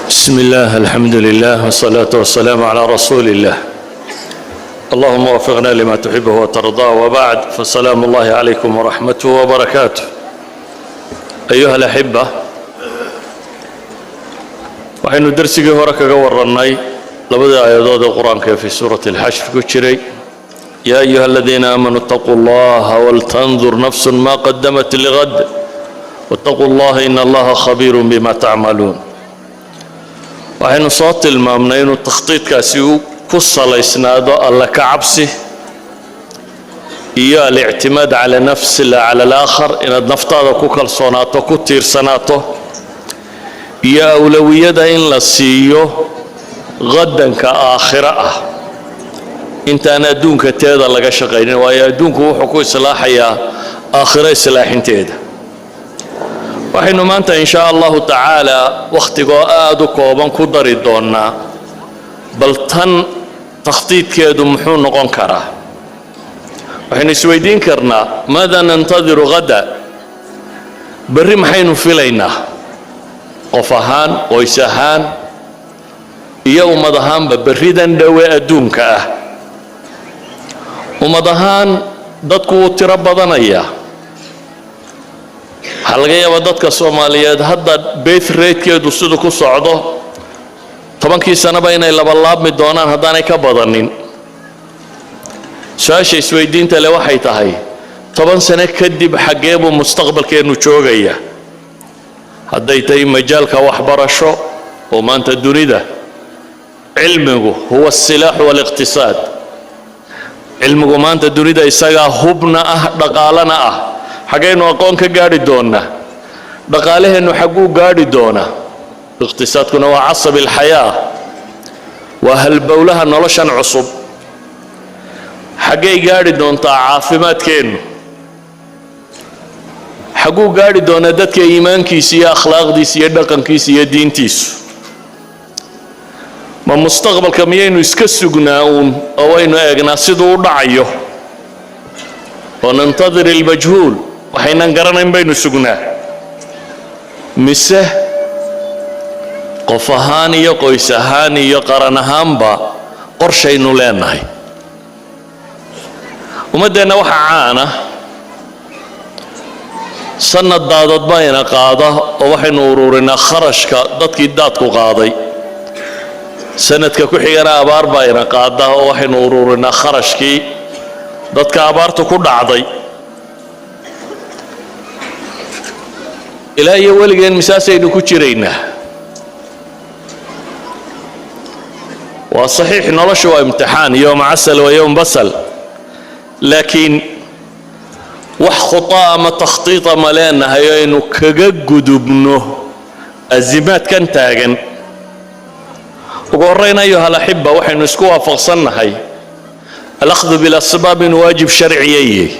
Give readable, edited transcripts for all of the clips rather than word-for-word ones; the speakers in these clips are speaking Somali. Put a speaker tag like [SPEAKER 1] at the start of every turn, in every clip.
[SPEAKER 1] بسم الله، الحمد لله، والصلاة والسلام على رسول الله. اللهم وفقنا لما تحبه وترضاه. وبعد، فسلام الله عليكم ورحمته وبركاته. أيها الأحبة، waxaynu dersigii hore kaga warannay labadii aayadood ee qur-aanka ee في سورة الحشر ku jiray: يا أيها الذين آمنوا اتقوا الله ولتنظر نفس ما قدمت لغد واتقوا الله إن الله خبير بما تعملون. Waxaynu soo tilmaamnay inuu takhtiidkaasi uu ku salaysnaado Alla ka cabsi iyo الاعتماد على النفس لا على الآخر, inaad naftaada ku kalsoonaato, ku tiirsanaato, iyo awlawiyada in la siiyo qadanka aakhiro ah intaan adduunka teeda laga shaqaynin, waayo adduunku wuxuu ku islaaxayaa aakhiro islaaxinteeda. Waxaynu maanta إن شاء الله تعالى wakhtigoo aada u kooban ku dari doonnaa bal tan takhtiidkeedu muxuu noqon karaa. Waxaynu isweydiin karnaa: ماذا ننتظر غدا? Berri maxaynu filaynaa, qof ahaan, qoys ahaan iyo ummad ahaanba, berridan dhowe adduunka ah? Ummad ahaan dadku wuu tiro badanayaa. Waxaa laga yaabaa dadka Soomaaliyeed hadda birth ratekeedu siduu ku socdo 10kii sanaba inay labalaabmi doonaan haddaanay ka badanin. Su-aasha isweydiinta le waxay tahay: 10 sano kadib xaggee buu mustaqbalkeennu joogaya? Hadday tahay majaalka waxbarasho, oo maanta dunida cilmigu هو السلاح والاقتصاد, cilmigu maanta dunida isagaa hubna ah, dhaqaalana ah, xaggaynu aqoon ka gaadhi doonnaa? Dhaqaalaheennu xagguu gaadhi doonaa? Iqtisaadkuna waa عصب الحياة, waa halbowlaha noloshan cusub. Xaggay gaadhi doontaa caafimaadkeennu? Xagguu gaadhi doonaa dadka iimaankiisa iyo akhlaaqdiisa iyo dhaqankiisa iyo diintiisu? Ma mustaqbalka miyaynu iska sugnaa uun oo waynu eegnaa siduu u dhacayo oo ننتظر المجهول, waxaynan garanayn baynu sugnaa, mise qof ahaan iyo qoys ahaan iyo qaran ahaanba qorshaynu leenahay? Ummaddeenna waxaa caana sanad daadad bayna qaada oo waxaynu ururinaa kharashka dadkii daadku qaaday. Sanadka ku xigana abaar baa ina qaada oo waxaynu ururinaa kharashkii dadka abaartu ku dhacday. Ilaa iyo weligeen misaasaynu ku jiraynaa? Waa saxiix, noloshu waa imtixaan, يوم عسل ويوم بسل, laakiin wax khutaa ama takhtiita ma leenahay aynu kaga gudubno azimaadkan taagan? Ugu horrayn, أيها الأحبة, waxaynu isku waafaqsannahay الأخذ بالأسباب inuu waajib sharciyayey,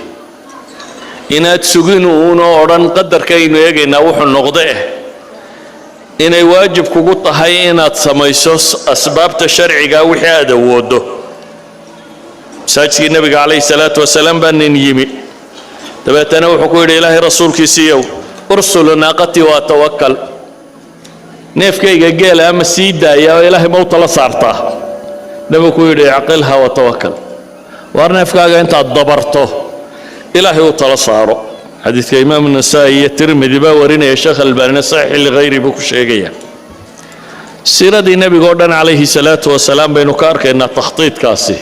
[SPEAKER 1] inaad sugin uunoo odhan qadarkaynu eegaynaa wuxuu noqde eh, inay waajib kugu tahay inaad samayso asbaabta sharciga wixii aad awooddo. Masaajidkii Nebiga عليه الصلاة والسلام baa nin yimi. Dabeetana wuxuu ku yidhi: "Ilaahay rasuulkiisiiyow, أرسل ناقتي وأتوكل, neefkayga geela ama sii daaya oo Ilaahay mawta la saartaa?" Nebigu ku yidhi: "اعقلها وتوكل." Waar neefkaaga intaad dabarto Ilaahay u tala saaro. Xadiidka Imaam Nasaa'i iyo Tirmidi baa warinaya, Sheekh Albaanina صحيح لغيره buu ku sheegaya. Siiradii nebiga oo dhan عليه الصلاة والسلام baynu ka arkaynaa takhtiidkaasi,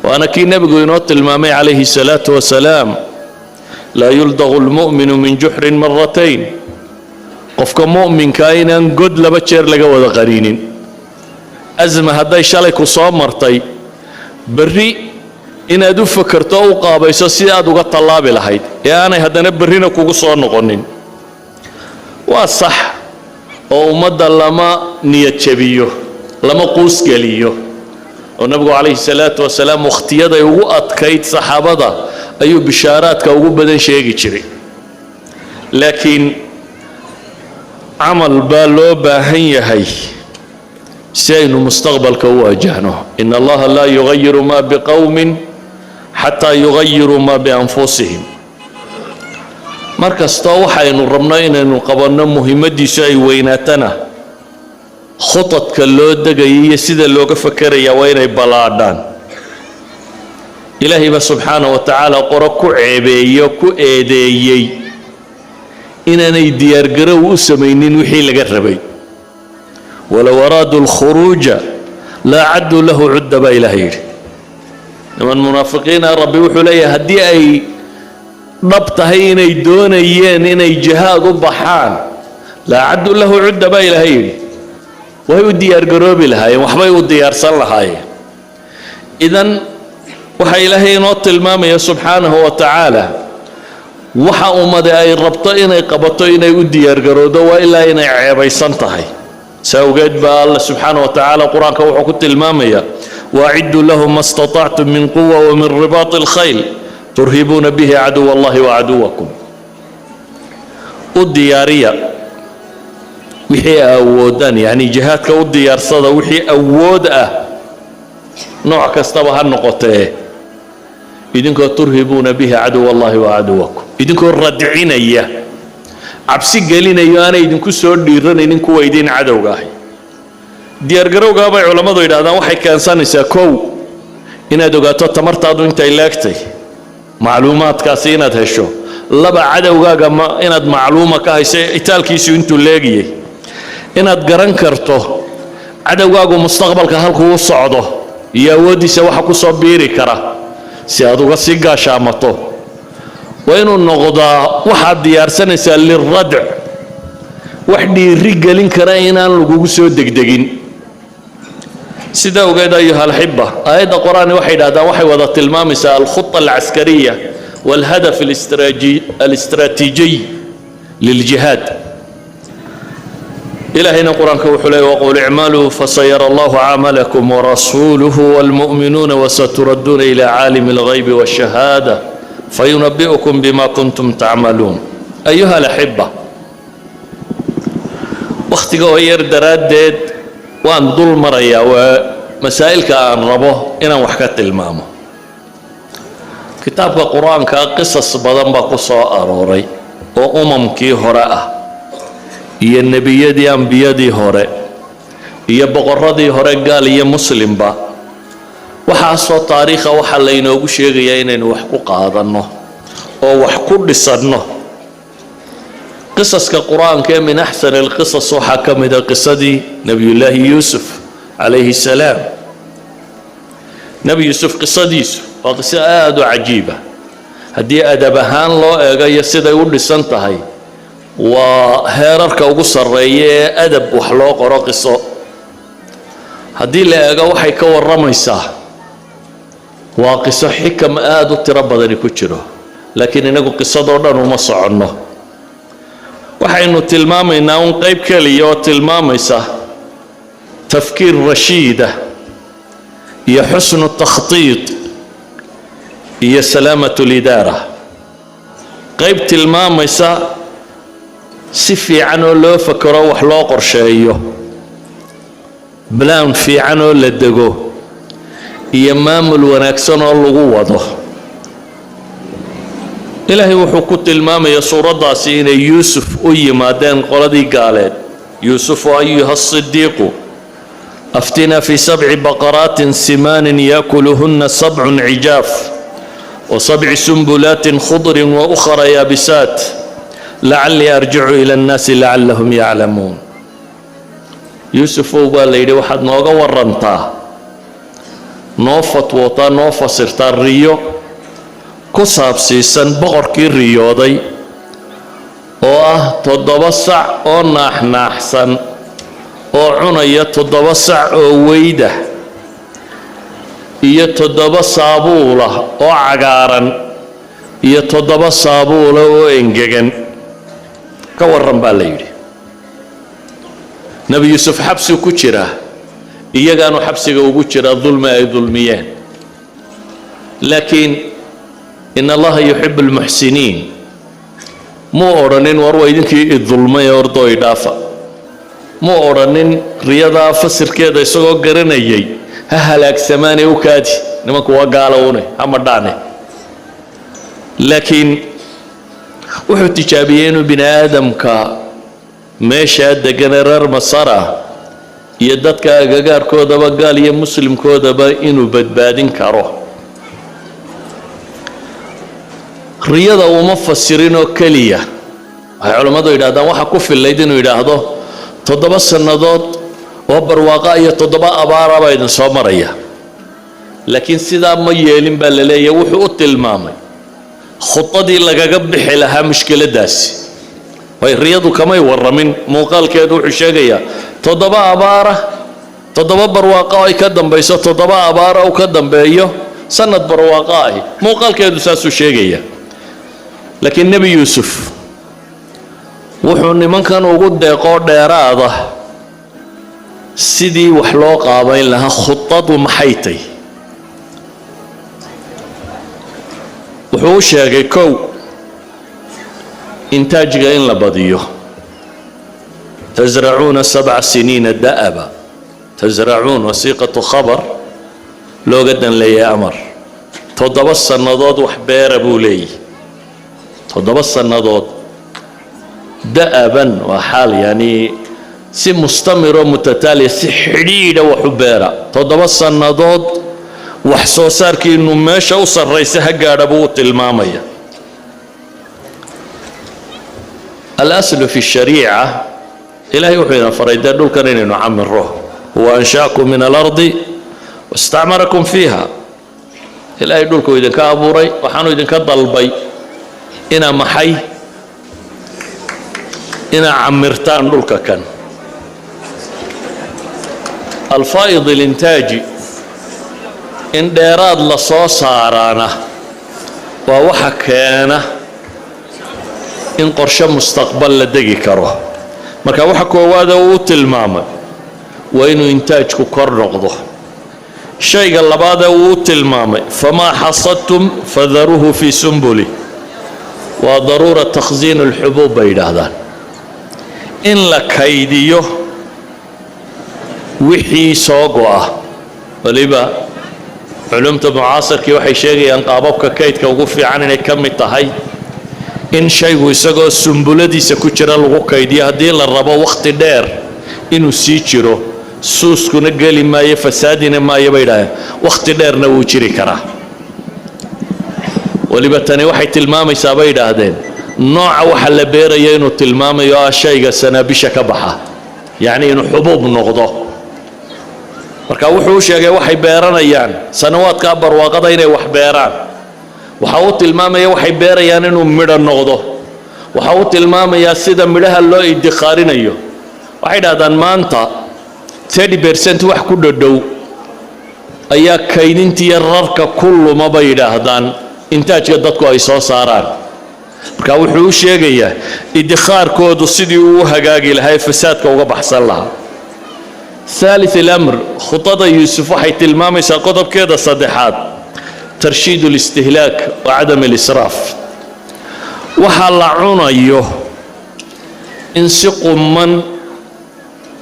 [SPEAKER 1] waana kii nebigu inoo tilmaamay عليه الصلاة والسلام: لا يلدغ المؤمن من جحر مرتين, qofka mu'minkaa inaan god laba jeer laga wada qariinin. Asma hadday shalay ku soo martay, berri inaad u fakerto o u qaabayso si aad uga tallaabi lahayd ee aanay haddana berrina kugu soo noqonin. Waa sax oo ummadda lama niyad jabiyo, lama quusgeliyo, oo nabigu عليه الصلاة والسلام wakhtiyaday ugu adkayd saxaabada ayuu bishaaraadka ugu badan sheegi jiray, laakiin camal baa loo baahan yahay si aynu mustaqbalka u waajahno. إن الله لا يغير ما بقوم حتى يغيروا ما بأنفسهم. Mar kastoo waxaynu rabno inaynu qabanno muhimaddiisu ay weynaatana. Khudadka loo degaya iyo sida looga fakeraya waa inay ballaadhaan. Ilaahay baa subxaana wa tacaala qoro ku ceebeeyo, ku eedeeyey inaanay diyaargarow u samaynin wixii laga rabay. ولو أرادوا الخروج لأعدوا له عدة, baa Ilahay yidhi. Niman munaafiqiina Rabbi wuxuu leeyahay, haddii ay dhab tahay inay doonayeen inay jihaad u baxaan, لأعدوا له عدة, baa Ilaahay yidhi, way u diyaargaroobi lahaayeen, waxbay u diyaarsan lahaayeen. Idan waxaa Ilaahay inoo tilmaamaya subxaanahu wa tacaala, waxa ummade ay rabto inay qabato inay u diyaargarowdo, waa ilaa inay ceebaysan tahay. Saa awgeed baa Alla subxaana wa tacaala Qur-aanka wuxuu ku tilmaamayaa: وأعدوا لهم ما استطعتم من قوة ومن رباط الخيل ترهبون به عدو الله وعدوكم. U diyaariya wixii awoodaan, yacni jihaadka u diyaarsada wixii awood ah, nooc kastaba ha noqotee, idinkoo ترهبون به عدو الله وعدوكم, idinkoo radcinaya, cabsi gelinayo, aanay idinku soo dhiiranaynin kuwa idin cadowga ahi. Diyaargarowgaa bay culammadu yidhahdaan waxay keensanaysaa, kow, inaad ogaato tamartaadu intay leegtay, macluumaadkaasi inaad hesho. Laba, cadowgaaga ma inaad macluuma ka hayso itaalkiisu intuu leegiyey, inaad garan karto cadowgaagu mustaqbalka halkuu u socdo iyo awooddiisa waxa ku soo biiri kara, si aad uga sii gaashaamato. Waa inuu noqdaa waxaad diyaarsanaysaa للردع, wax dhiiri gelin kara inaan lagugu soo degdegin. Sida ogeed, أيها الأحبة, aayadda Qur-aani waxay yidhahdaan waxay wada tilmaamaysaa الخطة العسكرية والهدف الاستراتيجي للجهاد. Ilaahayna Qur-aanka wuxuu leeyay: وقل اعملوا فسيرى الله عملكم ورسوله والمؤمنون وستردون إلى عالم الغيب والشهادة فينبئكم بما كنتم تعملون. أيها الأحبة, wakhtiga oo yar daraaddeed waan dul marayaa waa masaa'ilka aan rabo inaan wax ka tilmaamo. Kitaabka Qur-aanka qisas badan baa ku soo arooray oo umamkii hore ah iyo nebiyadii, ambiyadii hore iyo boqorradii hore, gaal iyo muslimba. Waxaasoo taariikha waxaa laynoogu sheegayaa inaynu wax ku qaadanno oo wax ku dhisanno. Qisaska Qur-aanka ee من أحسن القصص waxaa ka mida qisadii Nebiyullaahi Yuusuf calayhi salaam. Nebi Yuusuf qisadiisu waa qiso aada u cajiiba. Haddii adab ahaan loo eegayo, siday u dhisan tahay waa heerarka ugu sarreeya ee adab wax loo qoro qiso. Haddii la eego waxay ka warramaysaa, waa qiso xikam aada u tiro badani ku jiro. Laakiin inagu qisadoo dhan uma soconno, waxaynu tilmaamaynaa un qayb keliya oo tilmaamaysa تفكير رشيدة iyo حسن تخطيط iyo سلامة الإدارة, qayb tilmaamaysa si fiican oo loo fakero, wax loo qorsheeyo, plan fiican oo la dego iyo maamul wanaagsan oo lagu wado. Ilaahay wuxuu ku tilmaamaya suuraddaasi inay Yuusuf u yimaadeen qoladii gaaleed: يوسف أيها الصديق أفتنا في سبع بقرات سمان يأكلهن سبع عجاف وسبع سنبلات خضر وأخر يابسات لعلي أرجع إلى الناس لعلهم يعلمون. Yuusufow, baa la yidhi, waxaad nooga warantaa, noo fatwootaa, noo fasirtaa riyo ku saabsiisan boqorkii riyooday oo ah 7 sac oo naaxnaaxsan oo cunaya 7 sac oo weyda iyo 7 saabuula oo cagaaran iyo 7 saabuula oo engegan. Ka warran, baa la yidhi. Nebi Yuusuf xabsi ku jiraa, iyagaanu xabsiga ugu jiraa dulmi ay dulmiyeen. Laakiin إن الله يحب المحسنين. Muu odhanin: "War, waa idinkii idulmay, ordoo idhaafa." Muu odhanin. Riyadaa fasirkeeda isagoo garanayay, ha halaagsamaane, u kaadi, nimanku waa gaalo une, ha madhaane. Laakiin wuxuu tijaabiyey inuu bini aadamka meeshaa deganee reer Masara Iyo dadka agagaarkoodaba, gaal iyo muslimkoodaba, inuu badbaadin karo. Riyada uma fasirinoo keliya. Waxay culammadu yidhahdaan waxa ku fillayd inuu yidhaahdo 7 sannadood oo barwaaqa iyo 7 abaara baa idin soo maraya, laakiin sidaa ma yeelin baa la leeyahay. Wuxuu u tilmaamay khudadii lagaga bixi lahaa mushkiladdaasi. Way riyadu kamay warramin, muuqaalkeedu wuxuu sheegayaa 7 abaara, 7 barwaaqo ay ka dambayso, 7 abaara u ka dambeeyo sanad barwaaqo ahi. Muuqaalkeedu saasuu sheegaya, laakiin Nebi Yuusuf wuxuu nimankan ugu deeqoo dheeraada sidii wax loo qaabayn lahaa. Khudadu maxay tay? Wuxuu u sheegay, kow, intaajiga in la badiyo. تزرعون سبع سنين دأبا. تزرعون wasiiqatu khabar looga dan leeyahay amar. 7 sannadood wax beera buu leeyahy. 7 sannadood da'aban waa xaal, yani si mustamiroo mutataaliya, si xidhiidha wax u beera. 7 sannadood wax soo saarkiinu meesha u sarraysa ha gaadha buu u tilmaamaya. الأصل في الشريعة, Ilaahay wuxuu ina faray dee dhulkan inaynu camiro. هو أنشأكم من الأرض واستعمركم فيها. Ilaahay dhulkuu idinka abuuray, waxaanu idinka dalbay inaa maxay? Inaa camirtaan dhulka kan. الفائض الإنتاجي, in dheeraad la soo saaraana waa waxa keena in qorshe mustaqbal la degi karo. Marka waxa koowaada uu u tilmaamay waa inuu intaajku kor noqdo. Shayga labaadee uu u tilmaamay, فما حصدتم فذروه في سنبله, waa ضرورة تخزين الحبوب bay yidhaahdaan, in la kaydiyo wixii soo go'a. Waliba culumta mucaasirkii waxay sheegayaan qaababka kaydka ugu fiican inay ka mid tahay in shaygu isagoo sumbuladiisa ku jira lagu kaydiyo, haddii la rabo wakhti dheer inuu sii jiro. Suuskuna geli maayo, fasaadina maayo bay yidhahdeen, wakhti dheerna wuu jiri karaa. Waliba tani waxay tilmaamaysaa bay yidhaahdeen nooca waxa la beeraya inuu tilmaamayo, ah shayga sanaabisha ka baxa, yacni inuu xubuub noqdo. Marka wuxuu u sheegay waxay beeranayaan sanawaadkaa barwaaqada inay wax beeraan. Waxa uu tilmaamaya waxay beerayaan inuu midho noqdo. Waxa uu tilmaamayaa sida midhaha loo idikhaarinayo. Waxay dhahdaan maanta 30% wax ku dhodhow ayaa kaydintiiyo rarka ku luma bay yidhaahdaan intaajka dadku ay soo saaraan. Marka wuxuu u sheegayaa idikhaarkoodu sidii uu u hagaagi lahaa ee fasaadka uga baxsan lahaa. ثالث الأمر, khudada Yuusuf waxay tilmaamaysaa qodobkeeda saddexaad ترشيد الاستهلاك وعدم الإسراف. Waxa la cunayo in si quman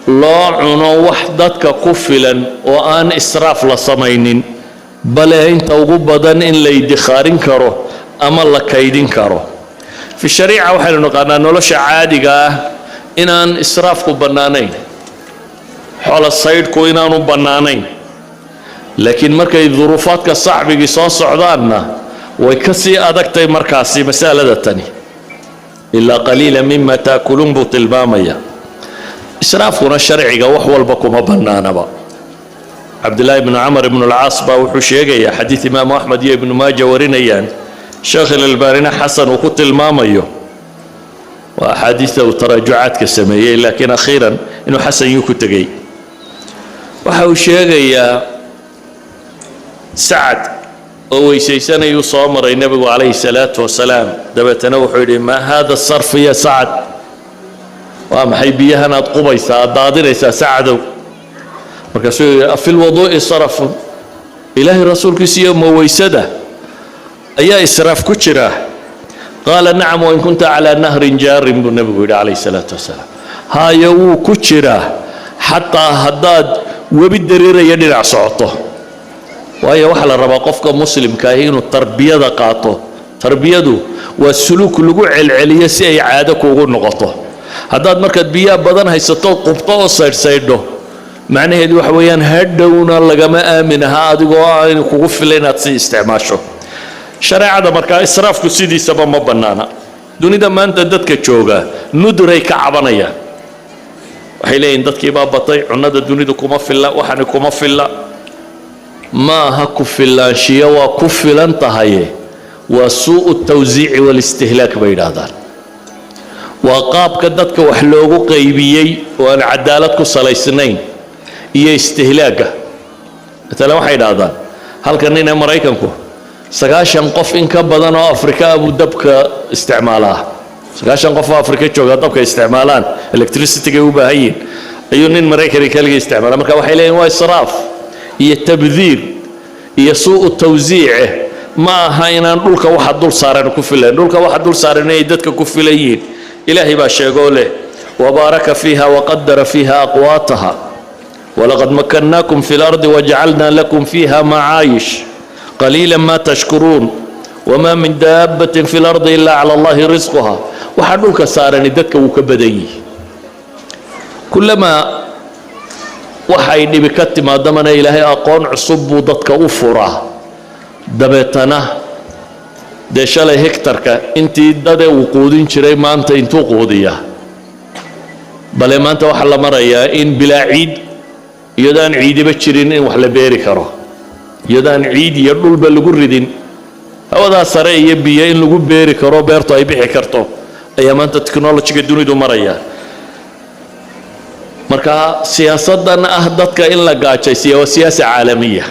[SPEAKER 1] loo cuno, wax dadka ku filan oo aan israaf la samaynin, bale inta ugu badan in la idikhaarin karo ama la kaydin karo. في الشريعة waxaynu naqaanaa nolosha caadiga ah inaan israafku bannaanayn, xoola saydhku inaanu bannaanayn, laakiin markay duruufaadka sacbigii soo socdaanna way ka sii adagtay markaasi masalada tani. إلا قليلا مما تأكلون buu tilmaamaya. Israafkuna sharciga wax walba kuma bannaanaba. Cabdillaahi ibnu Camar ibnu Alcaas baa wuxuu sheegayaa xadiid Imaamu Axmed iyo Ibnu Maaja warinayaan, Sheekh Ilalbaanina xasan uu ku tilmaamayo, waa axaadiista uu taraajucaadka sameeyey, laakiin akhiiran inuu xasan yuu ku tegey. Waxa uu sheegayaa Sacad oo weysaysanayuu soo maray Nebigu calayhi salaatu wasalaam. Dabeetana wuxuu yidhi: "ما هذا الصرف يا سعد?" Waa maxay biyahan aad qubaysaa, aad daadinaysaa, Sacadow? Markaasuu yidhi: "أفي الوضوء سرف?" Ilaahay rasuulkiisa iyo, ma weysada ayaa israaf ku jira? قال: "نعم، وإن كنت على نهر جار" buu Nebigu yidhi calayhi salaatu wasalaam. Hayo, wuu ku jiraa xataa haddaad webi dareeraya dhinac socoto. Waayo, waxaa la rabaa qofka muslimka ahi inuu tarbiyada qaato. Tarbiyadu waa suluuk lagu celceliyo si ay caado kuugu noqoto. Haddaad markaad biyaha badan haysato qubto oo saydhsaydho. Macnaheedu waxa weeyaan, hadhowna lagama aamin aha adigoo aynu kugu fila inaad sii isticmaasho shareecada. Markaa israafku sidiisaba ma bannaana. Dunida maanta dadka jooga nuduray ka cabanayaan. Waxay leeyihin, dadkii baa batay, cunnada dunidu kuma filla, waxani kuma filla. Ma aha ku filaanshiyo, waa ku filan tahaye, waa سوء التوزيع والاستهلاك bay yidhaahdaan. Waa qaabka dadka wax loogu qaybiyey oo aan cadaalad ku salaysnayn iyo istihlaagga. Maalan waxay idhaahdaan, halka nin ee Maraykanku 90 qof in ka badan oo Afrika ah buu dabka isticmaalaa. 90 qof oo Afrika jooga dabka isticmaalaan, electricity-gay u baahan yihin, ayuu nin Maraykani keligii isticmaala. Marka waxay leeyihin, waa israaf iyo tabdiir iyo سوء توزيع. Ma aha inaan dhulka waxa dul saaran ku filan. Dhulka waxa dul saaran inay dadka ku filan yihiin, Ilaahay baa sheegoo leh: وبارك فيها وقدر فيها أقواتها ولقد مكناكم في الأرض وجعلنا لكم فيها معايش قليلا ما تشكرون وما من دابة في الأرض إلا على الله رزقها. Waxaa dhulka saarani dadka wuu ka badan yihi. Kulamaa waxay dhibi ka timaadamana, Ilaahay aqoon cusub buu dadka u furaa. Dabeetana dee shalay hektarka intii dade uu quudin jiray, maanta intuu quudiyaa? Bale maanta waxaa la marayaa in bilaa ciid, iyadoo aan ciidiba jirin, in wax la beeri karo, iyadoo aan ciid iyo dhulba lagu ridin, hawadaa sare iyo biyo in lagu beeri karo, beertu ay bixi karto ayaa maanta technologyga dunidu maraya. Marka siyaasaddan ah dadka in la gaajaysiiya waa siyaasa caalamiya.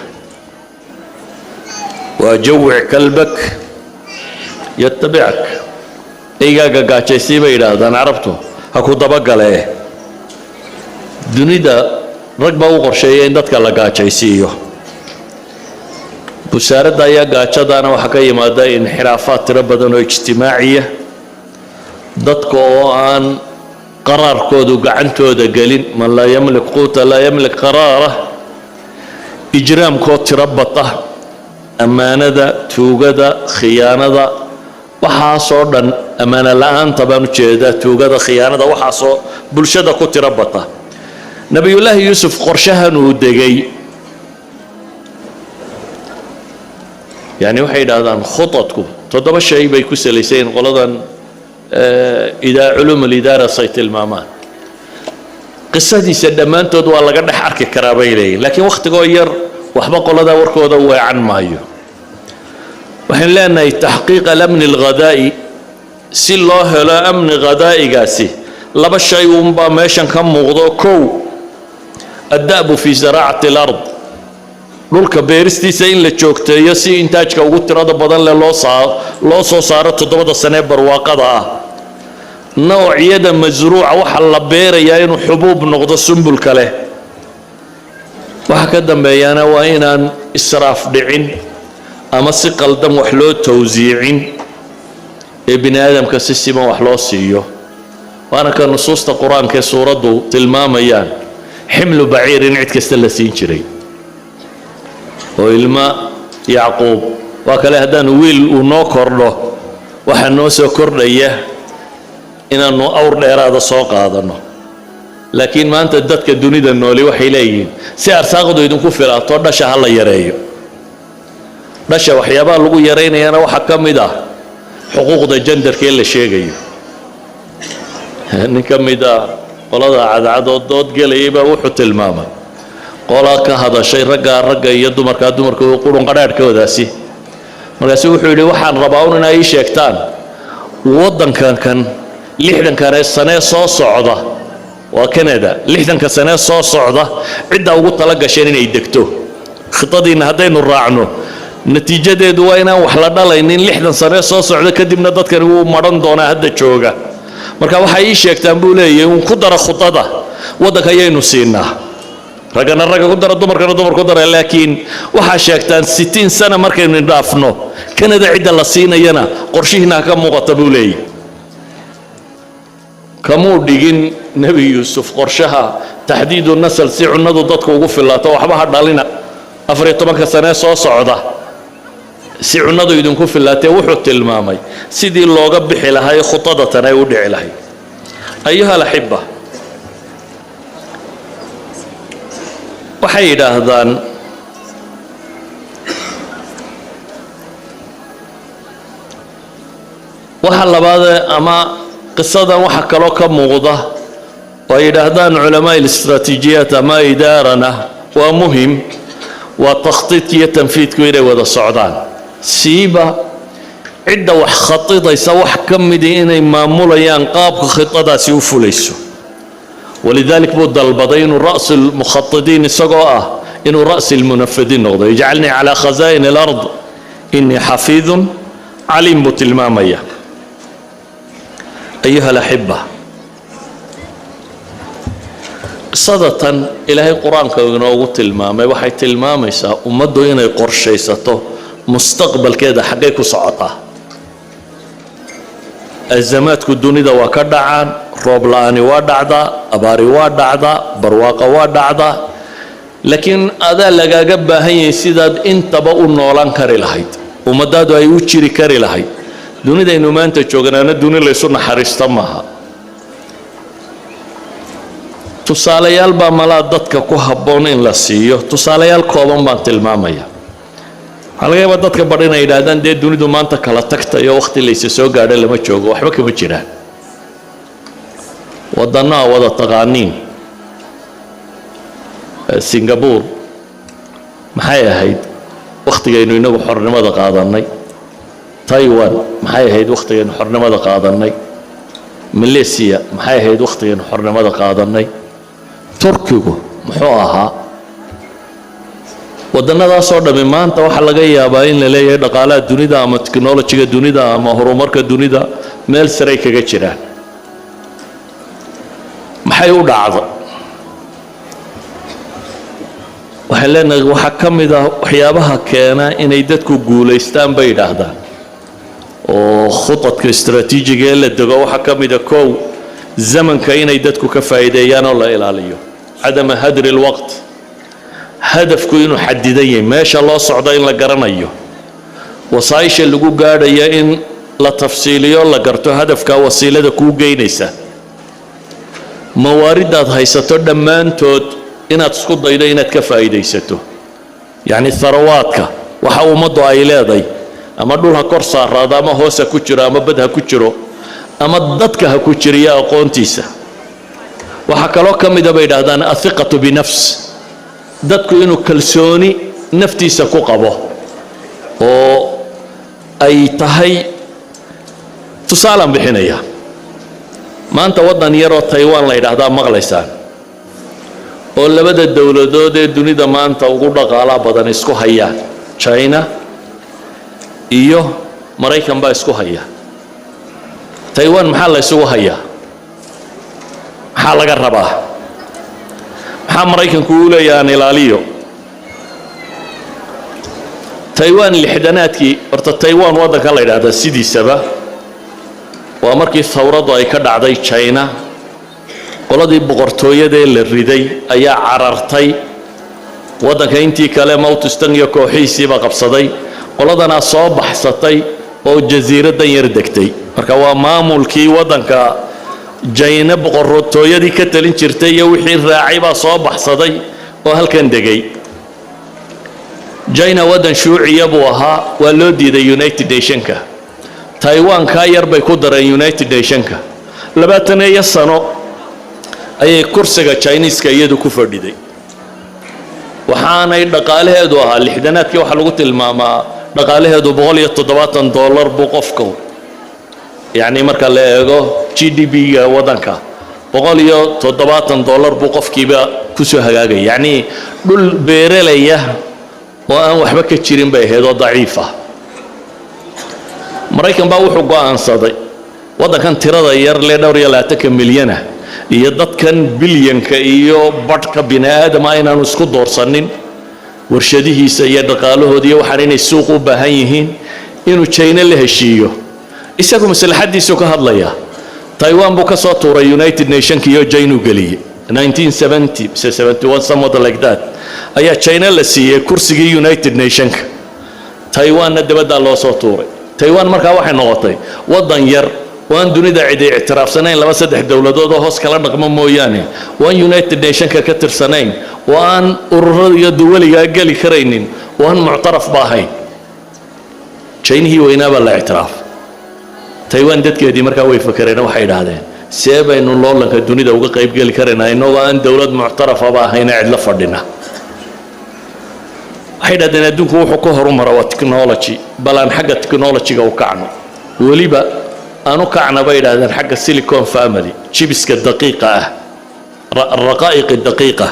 [SPEAKER 1] Waa جوع كلبك يتبعك. Eygaaga gaajaysii, bay yidhaahdaan Carabtu, ha ku dabagalee. Dunida rag baa u qorsheeya in dadka la gaajaysiiyo. Busaaradda ayaa gaajadaana waxaa ka yimaada inxiraafaad tiro badan oo ijtimaaciya, dadka oo aan qaraarkoodu gacantooda gelin. من لا يملك قوته لا يملك قراره. Ijraamkoo tiro bata, ammaanada, tuugada, khiyaanada, waxaasoo dhan, ammaano la-aanta baan ujeedaa, tuugada, khiyaanada, waxaasoo bulshada ku tiro bata. Nebiyullaahi Yuusuf qorshahan uu degay, yani waxay yidhaahdaan, khudadku toddoba shay bay ku salaysayiin. Qoladan idaa علوم الإدارة say tilmaamaan, qisadiisa dhammaantood waa laga dhex arki karaa, bay leeyihin. Laakiin wakhtigoo yar, waxba qoladaa warkooda weecan maayo. Waxaynu leenahay, تحقيق الأمن الغذائي, si loo helo amni ghadaa'igaasi, laba shay uunbaa meeshan ka muuqdo. Kow, الدأب في زراعة الأرض, dhulka beeristiisa in la joogteeyo si intaajka ugu tirada badan leh loo soo saaro 7da sane ee barwaaqada ah. Noocyada masruuca waxa la beerayaa inuu xubuub noqdo sumbulka leh. Waxa ka dambeeyana waa inaan israaf dhicin ama si qaldan wax loo tawsiicin ee bini aadamka si siman wax loo siiyo. Waana ka nusuusta Qur-aanka ee suuraddu tilmaamayaan, حمل بعير in cid kasta la siin jiray oo ilma Yacquub waa kale. Haddaanu wiil uu noo kordho, waxaa noo soo kordhaya inaannu awr dheeraada soo qaadanno. Laakiin maanta dadka dunida nooli waxay leeyihiin, si arsaaqdu idinku filaato, dhasha ha la yareeyo. Dhasha waxyaabaha lagu yaraynayana waxaa ka mid ah xuquuqda genderka ee la sheegayo. Nin ka mid a qolada cadcad oo dood gelayay baa wuxuu tilmaamay qolaa ka hadashay raggaa ragga iyo dumarkaa dumarka qurun qadhaadhkoodaasi. Markaasu wuxuu yidhi, waxaan rabaa un inay ii sheegtaan waddankan kan 60kan sanee soo socda, waa Canada, 60ka sanee soo socda ciddaa ugu tala gasheen inay degto. Khitadiinna haddaynu raacno, natiijadeedu waa inaan wax la dhalaynin 60 sanee soo socda. Kadibna dadkani wuu madhan doonaa hadda jooga. Marka waxay ii sheegtaan, buu leeyahay, uun ku dara khudada waddanka ayaynu siinaa, raggana ragga ku dara, dumarkana dumar ku dara. Laakiin waxaa sheegtaan 60 sana markaynu dhaafno, Canada cidda la siinayana qorshihiina ha ka muuqata, buu leeyahy. Kamuu dhigin Nebi Yuusuf qorshaha تحديد النسل si cunnadu dadku ugu filaato. Waxba ha dhalina 14ka sanee soo socda si cunnadu idinku filaatee. Wuxuu tilmaamay sidii looga bixi lahaa ee khudadatan ay u dhici lahayd. أيها الأحبة, Waxay yidhaahdaan waxa labaadee ama qisadan waxa kaloo ka muuqda oo ay yidhaahdaan culamaa الاستراتيجيات ama idaarana waa muhim, waa takhtiidka iyo tanfiidku inay wada socdaan, siiba cidda wax khatidaysa wax ka midii inay maamulayaan qaabka khidadaasi u fulayso. ولذلك buu dalbaday inuu رأس المخططين isagoo ah inuu رأس المنفذين noqdo. اجعلني على خزائن الأرض إني حفيظ عليم buu tilmaamaya. أيها الأحبة، qisada tan Ilaahay Qur-aanka inoogu tilmaamay waxay tilmaamaysaa ummaddu inay qorshaysato mustaqbalkeeda, xaggay ku socotaa. Azamaadku dunida waa ka dhacaan, roob la-aani waa dhacdaa, abaari waa dhacdaa, barwaaqa waa dhacdaa, laakiin adaa lagaaga baahan yahay sidaad intaba u noolaan kari lahayd, ummadaadu ay u jiri kari lahayd. Dunidaynu maanta joognaana duni laysu naxariista maaha. Tusaalayaal baa malaa dadka ku habboon in la siiyo, tusaalayaal kooban baan tilmaamaya. Waxaa laga yaabaa dadka badh inay yidhaahdaan, dee dunidu maanta kala tagtayo, wakhti laysa soo gaadho lama joogo. Waxba kama jiraan. Waddanno a wada taqaaniin, Singapore maxay ahayd wakhtigaynu inagu xornimada qaadannay? Taiwan maxay ahayd wakhtigaynu xornimada qaadannay? Malaysia maxay ahayd wakhtigaynu xornimada qaadannay? Turkigu muxuu ahaa? Waddannadaasoo dhammi maanta waxaa laga yaabaa in la leeyahay dhaqaalaha dunida ama technologyga dunida ama horumarka dunida meel saray kaga jiraan. Maxay u dhacda? Waxaan leenahay waxaa ka mid ah waxyaabaha keena inay dadku guulaystaan, bay yidhaahdaan, oo khudadka istraatiijiga ee la dego waxaa ka mida, kow, zamanka inay dadku ka faa'iideeyaan oo la ilaaliyo عدم هدر الوقت, hadafku inuu xadidan yahay, meesha loo socdo in la garanayo, wasaa'isha lagu gaadhaya in la tafsiiliyo, la garto hadafka wasiilada kuu geynaysa, mawaariddaad haysato dhammaantood inaad isku daydo inaad ka faa'iidaysato, yacni tharawaadka waxa ummaddu ay leeday, ama dhul ha kor saaraado, ama hoos ha ku jiro, ama bad ha ku jiro, ama dadka ha ku jiriyo aqoontiisa. Waxaa kaloo ka mida, bay yidhahdaan, الثقة بالنفس, dadku inuu kalsooni naftiisa ku qabo oo ay tahay. Tusaalaan bixinaya. Maanta waddan yaroo Taiwan la yidhaahdaa maqlaysaan, oo labada dowladood ee dunida maanta ugu dhaqaalaa badan isku hayaan, China iyo Maraykan baa isku haya. Taiwan maxaa la isugu hayaa? Maxaa laga rabaa? Maxaa Maraykanku uu leeyahay aan ilaaliyo Taiwan? 60-aadkii horta Taiwan waddanka la yidhaahdaa sidiisaba waa markii thawraddu ay ka dhacday China, qoladii boqortooyadee la riday ayaa carartay waddanka, intii kale Mao Tse-tung iyo kooxihiisiiba qabsaday, qoladanaa soo baxsatay oo jasiiraddan yar degtay. Marka waa maamulkii waddanka Jayne boqortooyadii ka talin jirtay iyo wixii raacay baa soo baxsaday oo halkan degay. China waddan shuuciya buu ahaa, waa loo diiday United Nationka. Taiwan kaa yar bay ku dareen United Nationka. 20 sano ayay kursiga Chineeska iyadu ku fadhiday, waxaanay dhaqaalaheedu ahaa 60-aadkii waxaa lagu tilmaamaa dhaqaalaheedu $170 buu qofku, yacni marka la eego GDP-ga waddanka, $170 buu qofkiiba kusoo hagaagaya. Yacnii dhul beeralaya oo aan waxba ka jirin bay ahayd oo daciif ah. Maraykan baa wuxuu go'aansaday waddankan tirada yar lee dhowr iyo labaatanka milyana iyo dadkan bilyanka iyo badhka bini aadama inaanu isku doorsanin warshadihiisa iyo dhaqaalahooda iyo waxaan inay suuq u baahan yihiin, inuu China la heshiiyo. Isagu maslaxaddiisuu ka hadlaya. Taiwan buu ka soo tuuray United Nationka iyo China geliyey. 1970 mise 71, somewhat like that, ayaa China la siiyey kursigii United Nationka, Taiwanna dabaddaa loo soo tuuray. Taiwan markaa waxay noqotay waddan yar oo aan dunida cidi ictiraafsanayn, laba saddex dowladood oo hoos kala dhaqmo mooyaane, oo aan United Nationka ka tirsanayn. Oo aan ururada iyo duwaligaa geli karaynin oo aan muctaraf ba ahayn. Jaynihii weynaa baa la ictiraaf. Taiwan dadkeedii markaa way fakereen. Waxay idhaahdeen, see baynu loolanka dunida uga qayb geli karaynaa innagoo aan dowlad muctarafaba ahayna cidlo fadhina? Waxay idhahdeen, adduunku wuxuu ka horumara waa technology, bal aan xagga technologyga u kacno. Weliba aan u kacna, bay idhahdeen, xagga Silicon Valley, chipska daqiiqa ah, الرقائق الدقيقة.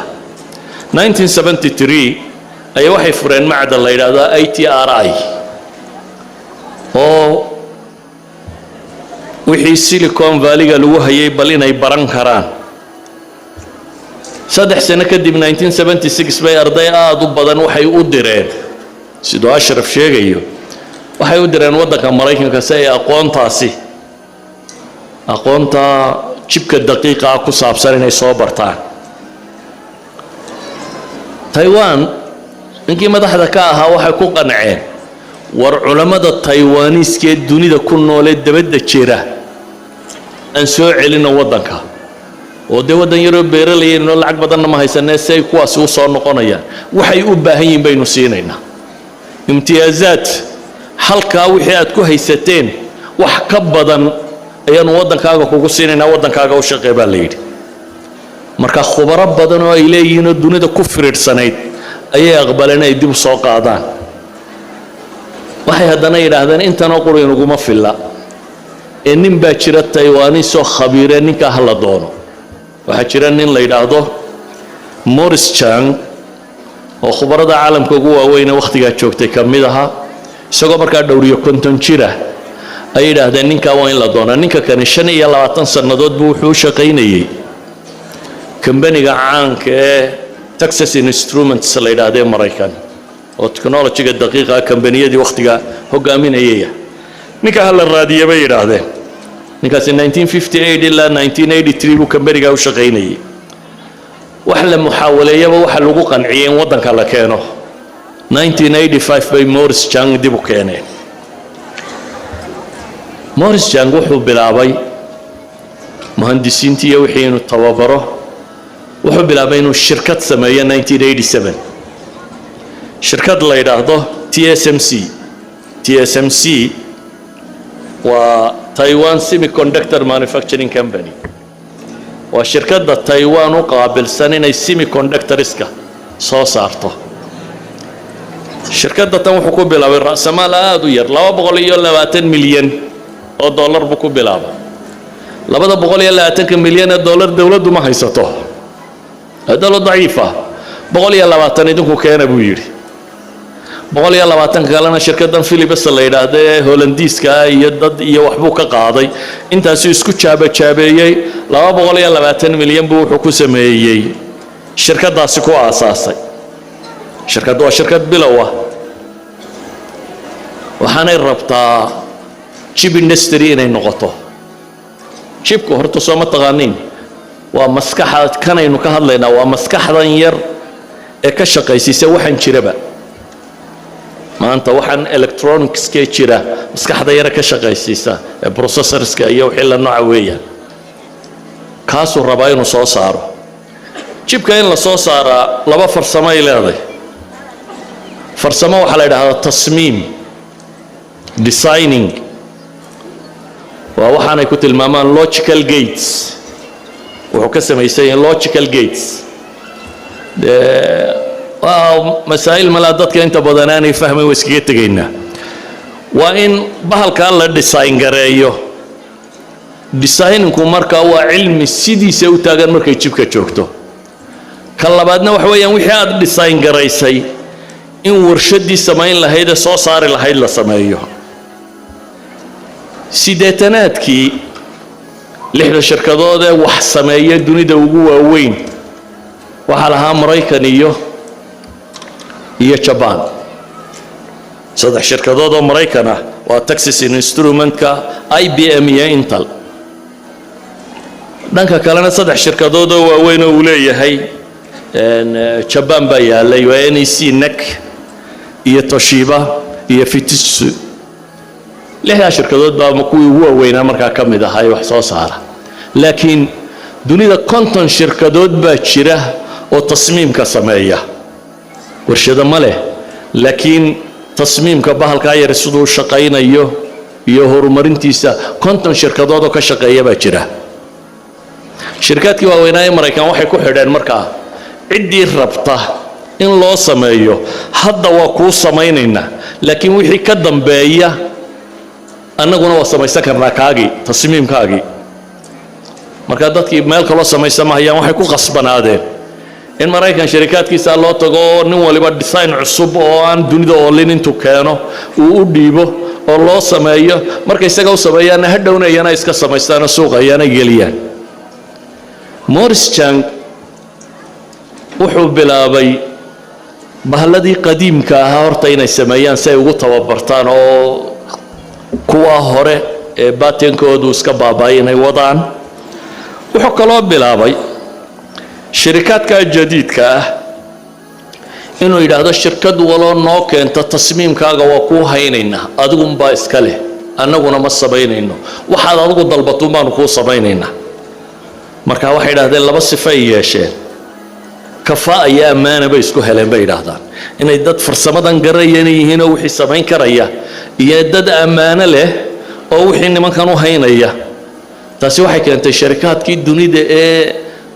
[SPEAKER 1] 1973 ayaa waxay fureen macdan la yidhaahdo ITRI, oo wixii Silicon Valleyga lagu hayay bal inay baran karaan. 3 sano kadib, 1976, bay arday aada u badan waxay u direen, siduu Ashraf sheegayo, waxay u direen waddanka Maraykanka si ay aqoontaasi, aqoonta chipka daqiiqa ah ku saabsan, inay soo bartaan. Taiwan ninkii madaxda ka ahaa waxay ku qanceen, war culammada Taiwaniiska ee dunida ku noolee dabadda jira aan soo celino waddanka, oo dee waddan yaroo beeralayayno, lacag badanna ma haysanee, si ay kuwaasi u soo noqonayaan waxay u baahan yihiin baynu siinaynaa imtiyaazaad. Halkaa wixii aad ku haysateen wax ka badan ayaanu waddankaaga kugu siinaynaa, waddankaaga u shaqee, baa la yidhi. Marka khubaro badan oo ay leeyihiinoo dunida ku firidhsanayd ayay aqbaleen ay dib u soo qaadaan. Waxay haddana yidhaahdeen, intanoo quri inaguma filla ee nin baa jira Taiwanisoo khabiire, ninkaa ha la doono. Waxaa jira nin la yidhaahdo Morris Chang oo khubarada caalamka ugu waaweyne wakhtigaa joogtay ka mid ahaa. Isagoo markaa dhowriyo 50 jira ay yidhaahdeen, ninkaa waa in la doonaa. Ninka kani 25 sannadood buu wuxuu u shaqaynayey kambaniga caanka ee Texas Instruments la yidhaahdee Maraykan, oo technologyga daqiiqa kambaniyadii wakhtiga hogaaminayaya. Ninka ha la raadiye, bay yidhaahdeen. Ninkaasi 1958 ilaa 1983 buu kambanigaa u shaqaynayay. Wax la muxaawaleeyaba waxa lagu qanciyey in waddanka la keeno. 1985 bay Morris Chang dib u keeneen. Morris Chang wuxuu bilaabay muhandisiintii iyo wixii inuu tababaro. Wuxuu bilaabay inuu shirkad sameeyo 1987, shirkad la yidhaahdo TSMC. TSMC waa Taiwan Semiconductor Manufacturing Company. Waa shirkadda Taiwan u qaabilsan inay semiconductorska soo saarto. Shirkadda tan wuxuu ku bilaabay ra'samaal aada u yar, 220 milyan oo dollar buu ku bilaabay. 220-ka milyan ee dollar dowladdu ma haysato, dowlad daciifa. 120 idinku keena, buu yidhi. 120 kalena shirkaddan Philips la yidhaahda ee Holandiiska ah iyo dad iyo waxbuu ka qaaday. Intaasuu isku jaabajaabeeyey. 220 milyan buu wuxuu ku sameeyey shirkaddaasi, ku aasaasay. Shirkaddu waa shirkad bilow ah, waxaanay rabtaa chip industry inay noqoto. Chipku horta soo ma taqaaniin? Waa maskaxa kanaynu ka hadlaynaa, waa maskaxdan yar ee ka shaqaysiisa waxaan jiraba maanta, waxaan electronicskee jira, maskaxda yare ka shaqaysiisa ee processorska iyo wixii la nooca weeyaan. Kaasuu rabaa inuu soo saaro. Chipka in la soo saaraa laba farsamo ay leedahay. Farsamo waxaa la yidhahdaa تصميم, designing. Waa waxaanay ku tilmaamaan logical gates. Wuxuu ka samaysan yahay logical gates. Dee waa masaa'il malaa dadka inta badan aanay fahmayn, waa iskaga tegaynaa. Waa in bahalkaa la design gareeyo. Designinku markaa waa cilmi sidiisa u taagan markay chipka joogto. Ka labaadna waxa weeyaan wixii aad design garaysay in warshaddii samayn lahayd ee soo saari lahayd la sameeyo. Siddeetanaadkii lixda shirkadood ee wax sameeya dunida ugu waaweyn waxaa lahaa Maraykan iyo Jabaan. Saddex shirkadood oo Maraykan ah waa Texas Instrumentka, IBM iyo Intel. Dhanka kalena saddex shirkadood oo waaweyn oo uu leeyahay Jabaan baa yaalay, waa NEC, NEC iyo Toshiba iyo Fujitsu. Lixdaa shirkadood baa kuwii ugu waaweynaa markaa ka mid ahaa ee wax soo saara. Laakiin dunida 50 shirkadood baa jira. Oo tasmiimka sameeya. Warshado ma leh, laakiin tasmiimka bahalkaa yar siduu shaqaynayo iyo horumarintiisa 50 shirkadood oo ka shaqeeya baa jira. Shirkaadkii waaweynaa ee Maraykan waxay ku xidheen markaa ciddii rabta in loo sameeyo, hadda waa kuu samaynaynaa, laakiin wixii ka dambeeya annaguna waa samaysan karnaa kaagii, tasmiimkaagii. Markaa dadkii meel kaloo samaysan mahayaan, waxay ku qasbanaadeen in Maraykan sharikaadkiisa loo tago oo nin waliba design cusub oo aan dunida oolin intuu keeno uu u dhiibo oo loo sameeyo. Marka isaga u sameeyaanna, hadhowna iyana iska samaystaanoo suuqa iyana geliyaan. Morris Chang wuxuu bilaabay bahalladii qadiimka ahaa horta inay sameeyaan si ay ugu tababartaan, oo kuwa hore ee patent-koodu iska baaba'ay inay wadaan. Wuxuu kaloo bilaabay shirikaadka jadiidka ah inuu yidhaahdo, shirkad waloo noo keento tasmiimkaaga waa kuu haynaynaa, adigunbaa iska leh, annaguna ma samaynayno, waxaad adigu dalbatuun baanu kuu samaynaynaa. Marka waxay idhahdeen laba sifay yeesheen, kafaa iyo ammaana bay isku heleen bay yidhaahdaan, inay dad farsamadan garaya inay yihiin oo wixii samayn karaya, iyo dad ammaano leh oo wixii nimankan u haynaya. Taasi waxay keentay sharikaadkii dunida ee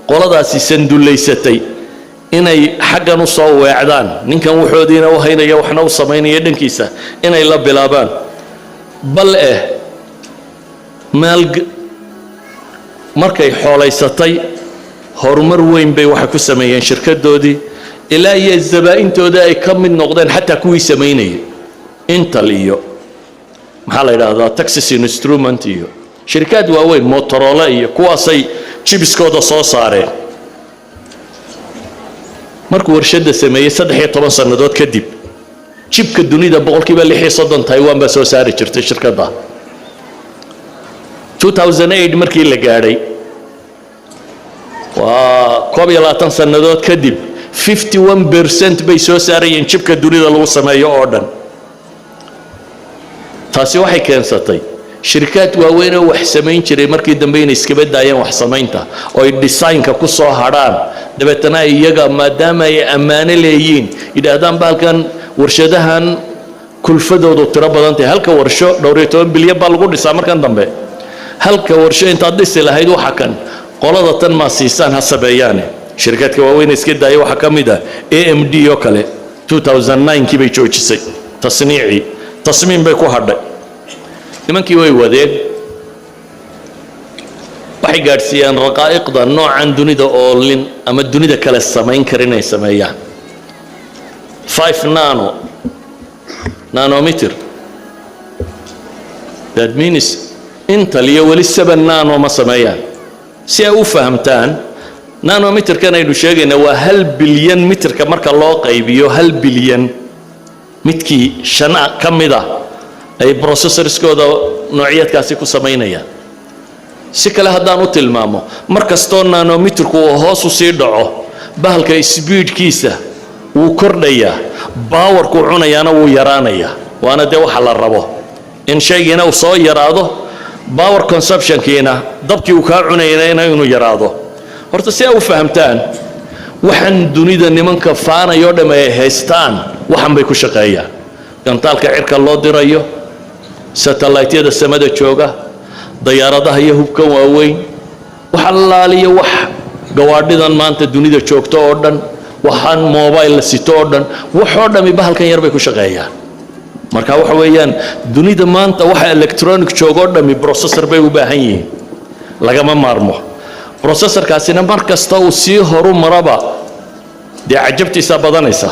[SPEAKER 1] qoladaasi sandullaysatay inay xaggan u soo weecdaan, ninkan waxoodiina u haynaya, waxna u samaynaya dhankiisa inay la bilaabaan. Bal maal markay xoolaysatay, horumar weyn bay waxay ku sameeyeen shirkadoodii, ilaa iyo zabaa'intooda ay ka mid noqdeen xataa kuwii samaynayay, Intel iyo maxaa la yidhaahdaa, Texas Instrument iyo shirikaad waaweyn, Motorola iyo kuwaasay chips-kooda soo saareen. Markuu warshadda sameeyey 13 sannadood kadib, chip-ka dunida 36% Taiwan baa soo saari jirtay shirkadda. 2008 markii la gaadhay, waa 21 sannadood kadib, 51% bay soo saarayeen chip-ka dunida lagu sameeyo oo dhan. Taasi waxay keensatay shirkaad waaweyn oo wax samayn jiray markii dambe inay iskaba daayeen wax samaynta oo ay design-ka ku soo hadhaan. Dabeetana iyaga, maadaama ay ammaano leeyiin, yidhaahdaan bahalkan warshadahan kulfadoodu tiro badan tahay, halka warsho dhowr iyo toban bilyan baa lagu dhisaa. Markan dambe halka warsho intaad dhisi lahayd, waxa kan qolada tan maa siisaan ha sameeyaane. Shirkadka waaweyn iska daaya waxaa ka mid ah AMD oo kale. 2009kii bay joojisay tasniicii, tasmiim bay ku hadhay. Nimankii way wadeen, waxay gaadhsiiyeen raqaa'iqda noocan dunida oolin ama dunida kale samayn karin inay sameeyaan, 5 nanometer. That means Intel iyo weli 7 nano ma sameeyaan. Si ay u fahamtaan, nanometerkan aynu sheegayna waa 1 bilyan mitirka marka loo qaybiyo 1 bilyan midkii shan ka mid ah ay processorskooda noociyadkaasi ku samaynayaan. Si kale haddaan u tilmaamo, mar kastoo nanometerku uu hoos u sii dhaco, bahalka speedkiisa wuu kordhayaa, powerkuu cunayaana wuu yaraanayaa. Waana dee waxa la rabo, in shaygiina uu soo yaraado, power consumptionkiina, dabkii uu kaa cunayana inuu yaraado. Horta si ay u fahamtaan, waxaan dunida nimanka faanayoo dham ay haystaan, waxan bay ku shaqeeyaan: gantaalka cirka loo dirayo, satellite-yada samada jooga, dayaaradaha iyo hubkan waaweyn, wax allaaliyo wax gawaadhidan maanta dunida joogto oo dhan, waxaan mobile la sito oo dhan, waxoo dhami bahalkan yar bay ku shaqeeyaan. Marka waxa weeyaan, dunida maanta waxa electronic joogoo dhami processor bay u baahan yihiin, lagama maarmo. Processorkaasina mar kasta uu sii horu maraba, dee cajabtiisaa badanaysa.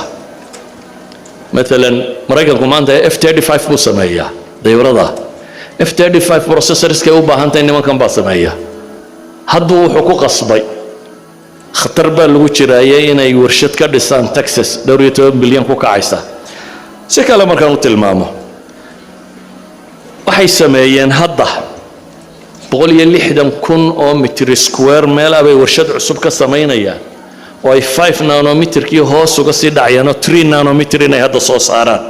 [SPEAKER 1] Maalan Maraykanku maanta F-35 buu sameeyaa, dayurada F-35 processorskay u baahantahay nimankan baa sameeya. Hadduu wuxuu ku qasbay, khatar baa lagu jiraayay, inay warshad ka dhisaan Texas, dhowr iyo toban bilyan ku kacaysa. Si kale markaan u tilmaamo, waxay sameeyeen hadda 160,000 oo mitir square meel ah bay warshad cusub ka samaynayaan, oo ay 5 nanometerkii hoos uga sii dhacayaan oo 3 nanometer inay hadda soo saaraan.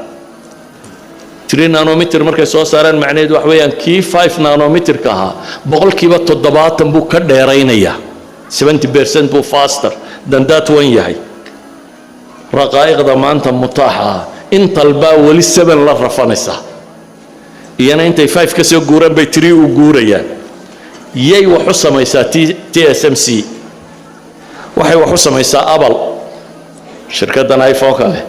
[SPEAKER 1] 3 nanometer markay soo saaraan, macnaheedu wax weeyaan kii 5 nanometerka ahaa 70% buu ka dheeraynayaa, 70% buu faster. Than that one yahay raqaa'iqda maanta mutaaxa ah. Intel baa weli 7 la rafanaysa, iyana intay 5 ka soo guuraan bay 3 u guurayaan. Yay wax u samaysaa TSMC? Waxay wax u samaysaa Apple, shirkaddan iPhone-ka leh.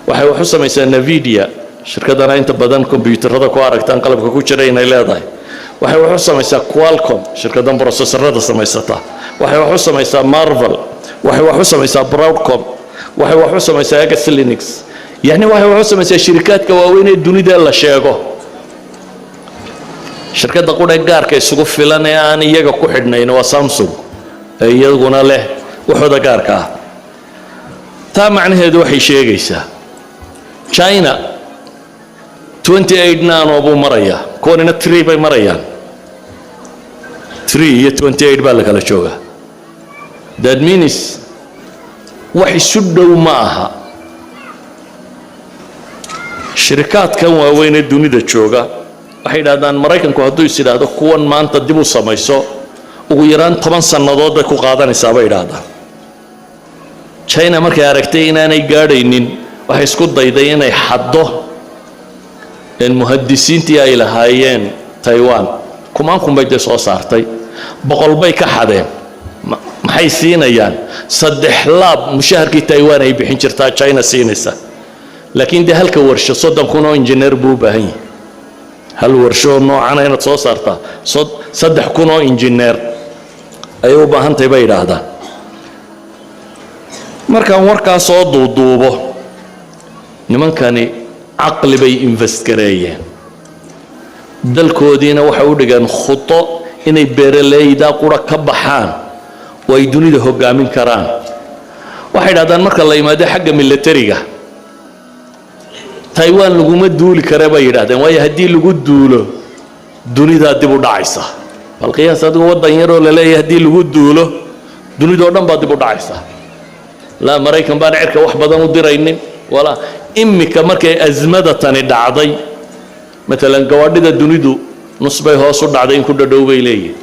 [SPEAKER 1] Waxay wax u samaysaa Nvidia, shirkaddana inta badan kombyuutarada ku aragtaan qalabka ku jira inay leedahay. Waxay wax u samaysaa Qualcomm, shirkaddan processorada samaysata. Waxay wax u samaysaa Marvell. Waxay wax u samaysaa Broadcom. Waxay wax u samaysaa Xilinx. Yacni waxay wax u samaysaa shirikaadka waaweyn ee dunida la sheego. Shirkadda qudhe gaarka isugu filan ee aan iyaga ku xidhnayn waa Samsung, ee iyaguna leh waxooda gaarka ah. Taa macnaheedu waxay sheegaysaa China 28 nano buu marayaa, kuwanina 3 bay marayaan. 3 iyo 28 baa la kala joogaa. That means wax isu dhow ma aha. Shirikaadkan waaweyn ee dunida jooga waxay yidhahdaan, Maraykanku hadduu is idhaahdo kuwan maanta dib u samayso, ugu yaraan 10 sannadood bay ku qaadanaysaa, bay idhaahdaan. China markay aragtay inaanay gaadhaynin, waxay isku dayday inay xaddo muhandisiintii ay lahaayeen Taiwan. Kumaan kun bay dee soo saartay, 100 bay ka xadeen. Maxay siinayaan? Saddex laab mushaharkii Taiwan ay bixin jirtaa China siinaysa. Laakiin dee halka warsho 30,000 oo injineer buu u baahan yahay. Hal warsho noocana inaad soo saartaa 3,000 oo injineer ayay u baahan tahay, bay yidhaahdaan. Markaan warkaa soo duuduubo, nimankani caqli bay invest gareeyeen, dalkoodiina waxay u dhigeen khudo inay beeraleyda qura ka baxaan oo ay dunida hoggaamin karaan. Waxay idhahdaan, marka la yimaado xagga milatariga, Taiwan laguma duuli kare, bay yidhahdeen, waayo haddii lagu duulo dunidaa dib u dhacaysa. Bal qiyaas adigu, waddan yaroo la leeyahay haddii lagu duulo dunidoo dhan baa dib u dhacaysa. Laa Maraykan baan cirka wax badan u diraynin walaa. Imika markay asmada tani dhacday, maalan gawaadhida dunidu nus bay hoos u dhacday in ku dhadhow, bay leeyihin.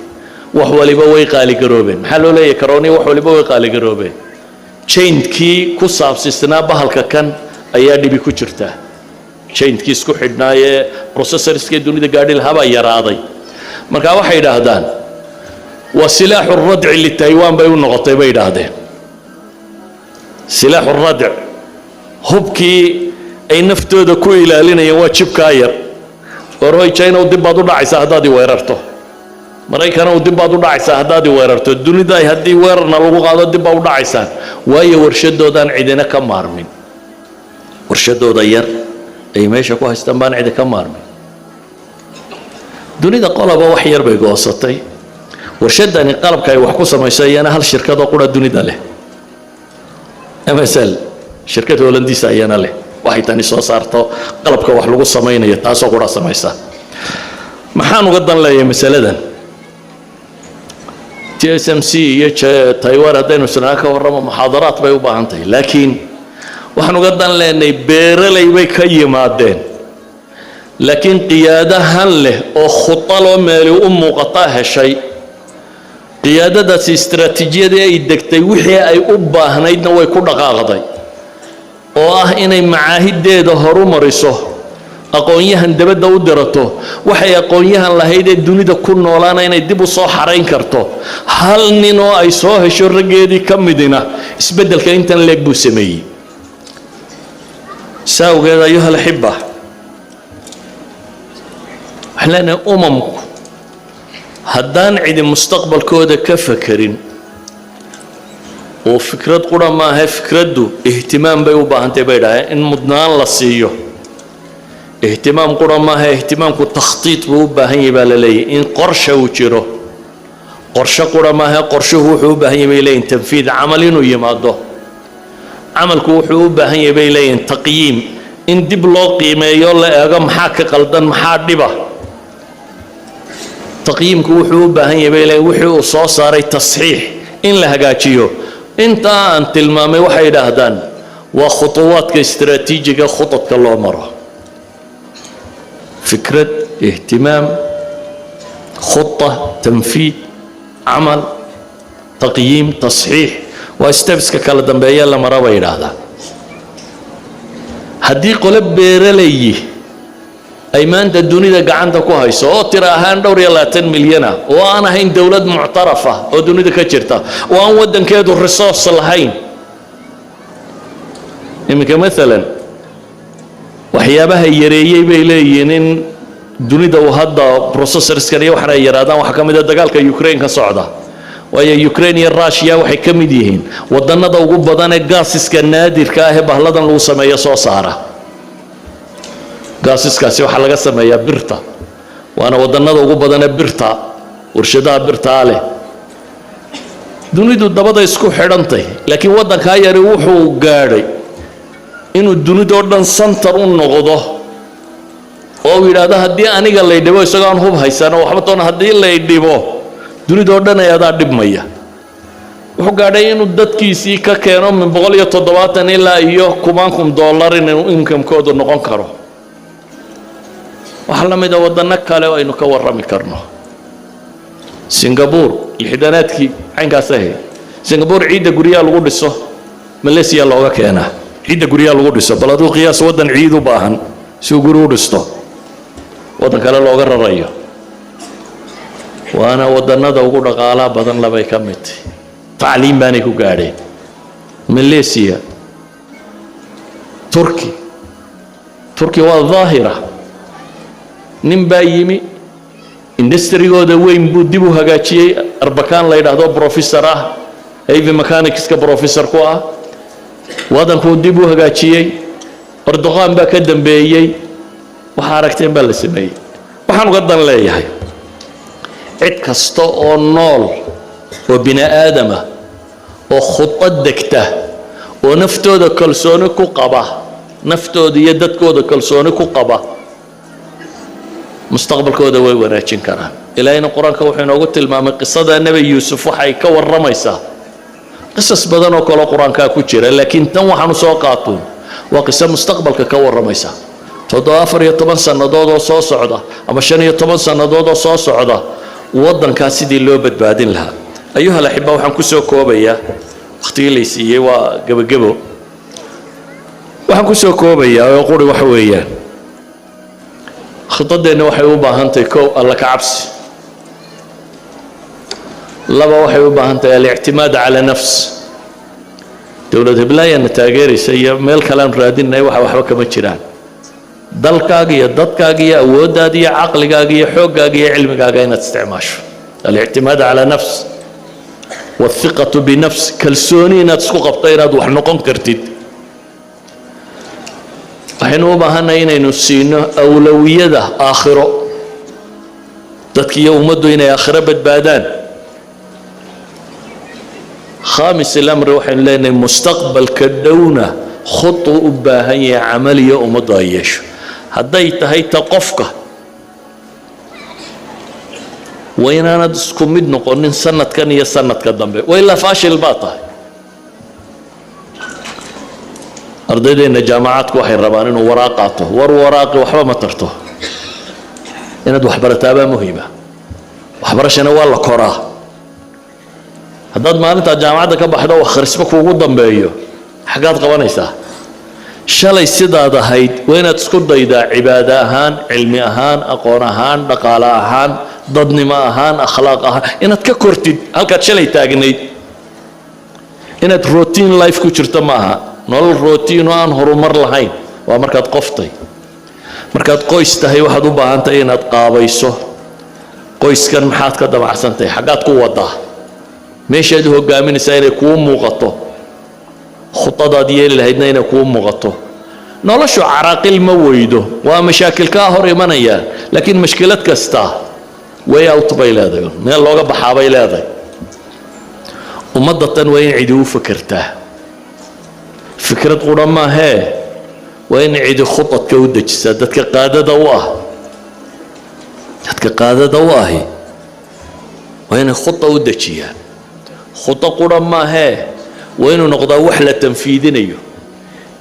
[SPEAKER 1] Wax waliba way qaaligaroobeen. Maxaa loo leeyahay karooni? Wax waliba way qaaligaroobeen. Chainkii ku saabsisnaa bahalka kan ayaa dhibi ku jirtaa. Chainkii isku xidhnaayee processorskee dunida gaadhi lahaa baa yaraaday. Marka waxay idhaahdaan waa silaaxu radci litaiwan bay u noqotay, bay idhaahdeen. Silaaxu radc, hubkii ay naftooda ku ilaalinayeen, waa chipkaa yar. Warhoy China, dib baad u dhacaysaa haddaad i weerarto. Maraykana, dib baad u dhacaysaa haddaad i weerarto. Dunida haddii weerarna lagu qaado, dib baa u dhacaysaan, waayo warshadoodaan cidina ka maarmin. Warshadooda yar ay meesha ku haystaan baan cidi ka maarmin. Dunida qolaba wax yar bay goosatay. Warshadani qalabka ay wax ku samayso iyana hal shirkadoo qura dunida leh, ASML, shirkad Holandiisa ayana leh. Waxay tani soo saarto qalabka wax lagu samaynayo taasoo qura samaysa. Maxaan uga dan leeyahay masaladan TSMC iyo Taiwan? Haddaynu isnaa ka warramo, muxaadaraad bay u baahan tahay, laakiin waxaan uga dan leenahay beeraley bay ka yimaadeen, laakiin qiyaadahan leh oo khutaloo meeli u muuqataa heshay. Qiyaadadaasi istaraatiijiyadii ay degtay, wixii ay u baahnaydna way ku dhaqaaqday, oo ah inay macaahideeda horu mariso, aqoon-yahan dabadda u dirato, waxay aqoon-yahan lahayd ee dunida ku noolaana inay dib u soo xarayn karto. Hal nin oo ay soo hesho raggeedii ka midina isbeddelka intan leeg buu sameeyey. Saa awgeed, ayuha alaxiba, waxaan leenahay umamku haddaan cidi mustaqbalkooda ka fakerin oo fikrad qura maaha, fikraddu ihtimaam bay u baahantay, bay idhaaheen, in mudnaan la siiyo. Ihtimaam qura maaha, ihtimaamku takhtiid buu u baahan yahay, baa la leeyahy, in qorsha uu jiro. Qorshe qura maaha, qorshuhu wuxuu u baahan yahay, bay leeyihin, tanfiid, camal inuu yimaado. Camalku wuxuu u baahan yahay, bay leeyihin, taqyiim, in dib loo qiimeeyo, la eego maxaa ka qaldan, maxaa dhiba. Taqyiimku wuxuu u baahan yahay, bay leeyihin, wixii uu soo saaray tasxiix, in la hagaajiyo. Intaa aan tilmaamay, waxay idhaahdaan, waa khutuwaadka istaraatiijiga khudadka loo maro: fikrad, ihtimaam, khuta, tanfiid, camal, taqyiim, tasxiix. Waa stepska kala dambeeya la mara bay yidhaahdaa. Haddii qole beeralayi ay maanta dunida gacanta ku hayso oo tiro ahaan dhowr iyo 20 milyan ah, oo aan ahayn dowlad muctarafa oo dunida ka jirta, oo aan waddankeedu resource lahayn iminka maalan, waxyaabaha yareeyey bay leeyihiin in dunida uu hadda processorskan iyo waxan ay yaraadaan waxaa ka mid a dagaalka Ukraine ka socda, waayo Ukraine iyo Russia waxay ka mid yihiin wadannada ugu badan ee gaasiska naadirka ah ee bahladan lagu sameeyo soo saara. Gaasiskaasi waxaa laga sameeyaa birta, waana wadannada ugu badan ee birta, warshadaha birtaa leh. Dunidu dabada isku xidhantay, laakiin waddankaa yari wuxuu gaadhay inuu dunidoo dhan center u noqdo oo uu yidhaahdo haddii aniga lay dhibo, isagoo aan hub haysan oo waxba toona, haddii lay dhibo dunidoo dhan ay adaa dhibmaya. Wuxuu gaadhay inuu dadkiisii ka keeno min 170 ilaa iyo kumaankum dollar inuu incomekoodu noqon karo. Waxaa la mid a waddanno kale oo aynu ka warrami karno. Singapore 60-aadkii caynkaas ahayd. Singapore ciidda guryaha lagu dhiso Malaysia looga keenaa, ciidda guryaha lagu dhiso. Bal aduu qiyaas waddan ciid u baahan si uu guri u dhisto waddan kale looga rarayo, waana waddannada ugu dhaqaalaha badan labay ka mid tahay. Tacliim baanay ku gaadheen Malaysia. Turki, Turki waa daahira. Nin baa yimi, industrigooda weyn buu dib u hagaajiyey. Erbakan la yidhaahdo, professor ah, heavy mechanicska professor ku ah, waddankuu dib u hagaajiyey. Erdoqan baa ka dambeeyey. Waxaa aragteen baa la sameeyey. Waxaan uga dan leeyahay, cid kasta oo nool oo bini aadama oo khudad degta oo naftooda kalsooni ku qaba, naftooda iyo dadkooda kalsooni ku qaba, mustaqbalkooda way wanaajin karaan. Ilaahayna Qur-aanka wuxuu inoogu tilmaamay qisada Nebi Yuusuf. Waxay ka warramaysaa qisas badan oo kaleo Qur-aankaa ku jira, laakiin tan waxaanu soo qaatuun waa qiso mustaqbalka ka warramaysa, 14 sannadood oo soo socda ama 15 sannadood oo soo socda, waddankaa sidii loo badbaadin lahaa. أيها الأحبة, waxaan ku soo koobayaa, wakhtigii laysiiyey waa gebagebo, waxaan ku soo koobayaa oo quri waxa weeyaan: khidadeenna waxay u baahan tahay, kow, Alla ka cabsi; laba, waxay u baahan tahay الاعتماد على النفس. Dowlad heblaayana taageeraysa iyo meel kalean raadinay waxa waxba kama jiraan. Dalkaaga iyo dadkaaga iyo awooddaada iyo caqligaaga iyo xooggaaga iyo cilmigaaga inaad isticmaasho, الاعتماد على النفس والثقة بالنفس, kalsooni inaad isku qabto inaad wax noqon kartid. Waxaynu u baahannahay inaynu siino awlawiyada aakhiro, dadka iyo ummaddu inay aakhiro badbaadaan. خامس الأمر, waxaynu leenahay mustaqbalka dhowna khudu u baahan yahay camaliya ummaddu ay yeesho. Hadday tahay ta qofka, waa inaanad isku mid noqonin sanadkan iyo sanadka dambe, wa ilaa faashil baa tahay. Ardaydeenna jaamacaadku waxay rabaan inuu waraaq qaato. War waraaqi waxba ma tarto, inaad waxbarataabaa muhiima. Waxbarashana waa la koraa. Haddaad maalintaad jaamacadda ka baxdo wax akhrisba kuugu dambeeyo, xaggaad qabanaysaa? Shalay sidaad ahayd waa inaad isku daydaa cibaado ahaan, cilmi ahaan, aqoon ahaan, dhaqaale ahaan, dadnimo ahaan, akhlaaq ahaan, inaad ka kortid halkaad shalay taagnayd. Inaad routine life ku jirto maaha. Nolol routine oo aan horumar lahayn waa markaad qoftay. Markaad qoys tahay, waxaad u baahan tahay inaad qaabayso qoyskan. Maxaad ka damacsantahay? Xaggaad ku wadaa? Meeshaad u hogaaminaysaa inay kuu muuqato, khudadaad yeeli lahaydna inay kuu muuqato. Noloshu caraaqil ma weydo, waa mashaakil kaa hor imanaya, laakiin mashkilad kasta way out bay leedahay, meel looga baxaa bay leedahay. Ummadda tan waa in cidi u fakertaa. Fikrad qura maahee, waa in cidi khudadka u dejisaa. Dadka qaadada u ahi waa inay khuda u dejiyaan. Khudo qura maahee, waa inuu noqdaa wax la tanfiidinayo.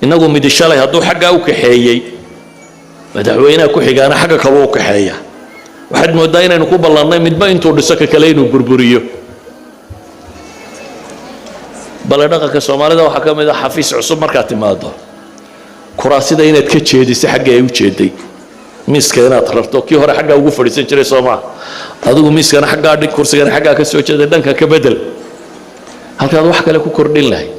[SPEAKER 1] Innagu midi shalay hadduu xaggaa u kaxeeyey, madaxweynaha ku xigaana xagga kaluu u kaxeeya. Waxaad mooddaa inaynu ku ballannay midba intuu dhiso ka kale inuu burburiyo. Bale dhaqanka Soomaalida waxaa ka mid ah, xafiis cusub markaad timaado, kuraasida inaad ka jeediso xagga ay u jeeday, miiska inaad rarto. Kii hore xaggaa ugu fadhiisan jiray, soo maa? Adigu miiskana xaggaa dhig, kursigana xaggaa ka soo jeeday, dhanka ka bedel halkaad wax kale ku kordhin lahayd.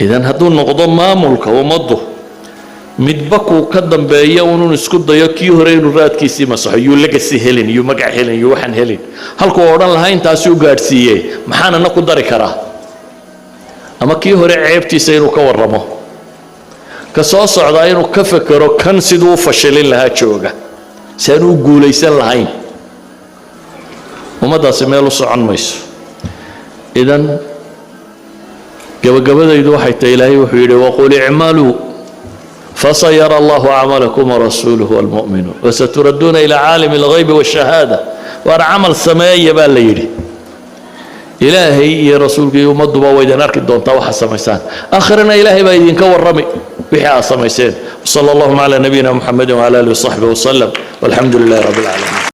[SPEAKER 1] Idan hadduu noqdo maamulka ummaddu midba kuu ka dambeeya unun isku dayo kii hore inuu raadkiisii masaxo, yuu legacy helin, yuu magac helin, yuu waxaan helin, halkuu odhan lahaa intaasi u gaadhsiiyey, maxaanana ku dari karaa? Ama kii hore ceebtiisa inuu ka warramo, ka soo socdaa inuu ka fekero kan siduu u fashilin lahaa jooga, si aan u guulaysan lahayn, ummaddaasi meel u socon mayso. Idan gabagabadaydu waxay tahay, Ilaahay wuxuu yidhi: وقل اعملوا فسيرى الله عملكم ورسوله والمؤمنون وستردون إلى عالم الغيب والشهادة. Waar camal sameeya baa la yidhi. Ilaahay iyo rasuulka iyo ummadduba waa idin arki doontaa waxaad samaysaan. Aakhirana Ilaahay baa idinka warrami wixii aad samayseen. وصلى اللهم على نبينا محمد وعلى آله وصحبه وسلم، والحمد لله رب العالمين.